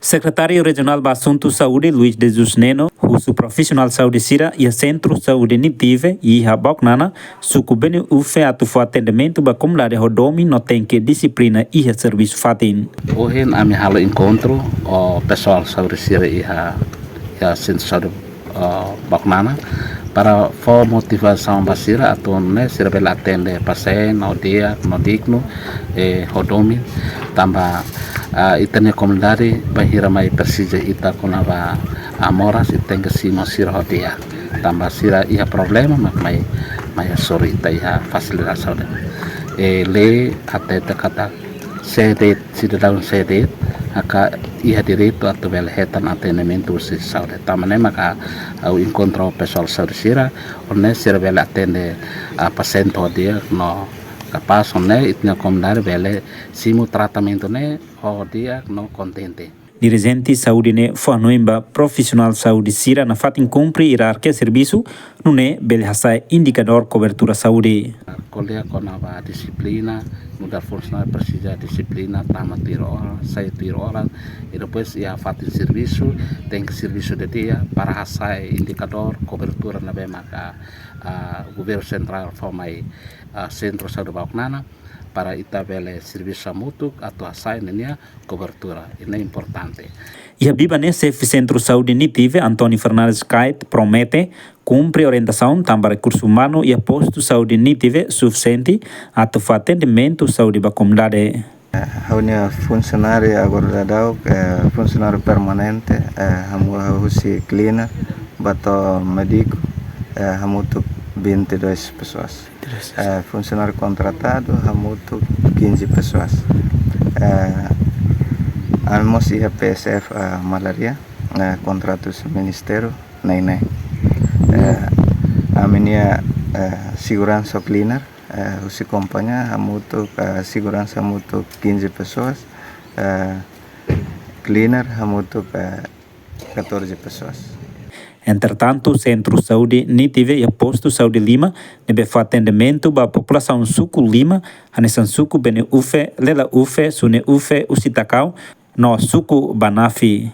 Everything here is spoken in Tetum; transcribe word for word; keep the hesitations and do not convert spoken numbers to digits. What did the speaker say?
Sekretáriu Rejionál ba Asuntu Saúde, Luis de Jesus Neno, husu profisionál saúde sira iha Sentru Saúde Nitive iha Baucnana, suku Bene-Ufe, atu fó atendimentu ba komunidade ho domin no tenke dixiplina iha servisu fatin. Ohin ami halo enkontru ho pesoál saúde sira iha, iha Sentru Saúde, ah, Baucnana, para fó motivasaun ba sira atu nune'e sira bele atende pasiente ho di'ak no dignu, eh, ho domin, tanba, ah, ita-nia komunidade bainhira mai presiza ita kona-ba, ah, moras, ita tenke simu sira ho di'ak. Tanba sira iha problema mak mai, mai hasoru ita iha fasilidade saúde. Eh, lei hatete katak sé de'it, sidadaun sé de'it, maka iha direitu atu bele hetan atendimentu husi saúde. Tanba ne'e maka ha'u enkontru ho pesoál saúde sira, nune'e sira bele atende, ah, pasiente ho di'ak no kapás, nune'e ita-nia komunidade bele simu tratamentu ne'e ho di'ak no kontente. Dirijente saúde ne'e fó hanoin ba profisionál saúde sira nafatin kumpre ierarkia servisu, nune'e bele hasa'e indikadór kobertura saúde. Ko'alia kona-ba dixiplina, nu'udar funsionáriu presiza dixiplina, tama tuir oras, sai tuir oras, i depois iha fatin servisu, tenke servisu didi'ak para hasa'e indikadór kobertura ne'ebé maka, ah, governu sentrál fó mai, ah, Sentru Saúde Baucnana, para ita bele servisu hamutuk atu hasa'e ninia kobertura. Ida-ne'e importante. Iha biban ne'e, Xefe Sentru Saúde Nitive, António Fernandes Kait, promete kumpre orientasaun tanba rekursu umanu iha postu saúde Nitive sufisiente atu fó atendimentu saúde ba komunidade. Eh, ha'u-nia funsionáriu agora daudaun, eh, funsionáriu permanente, eh, hamutuk husi cleaner, ba to'o médiku, eh, hamutuk vinte e dois pessoas. Eh, funsionáriu kontratadu hamutuk quinze pessoas. Eh, ami mós iha P S F, eh, malaria, eh, kontratu husi ministériu, ne'e ne'e. Eh, ami-nia, eh, seguransa cleaner, eh, husi kompañia hamutuk, eh, seguransa hamutuk quinze pessoas, eh, cleaner hamutuk, eh, catorze pessoas. Entretantu, Sentru Saúde Nitive iha postu saúde lima ne'ebé fó atendimentu ba populasaun suku lima, hanesan suku Bene-Ufe, Lella-Ufe, Sune-Ufe, Usitakau, no suku Banafi.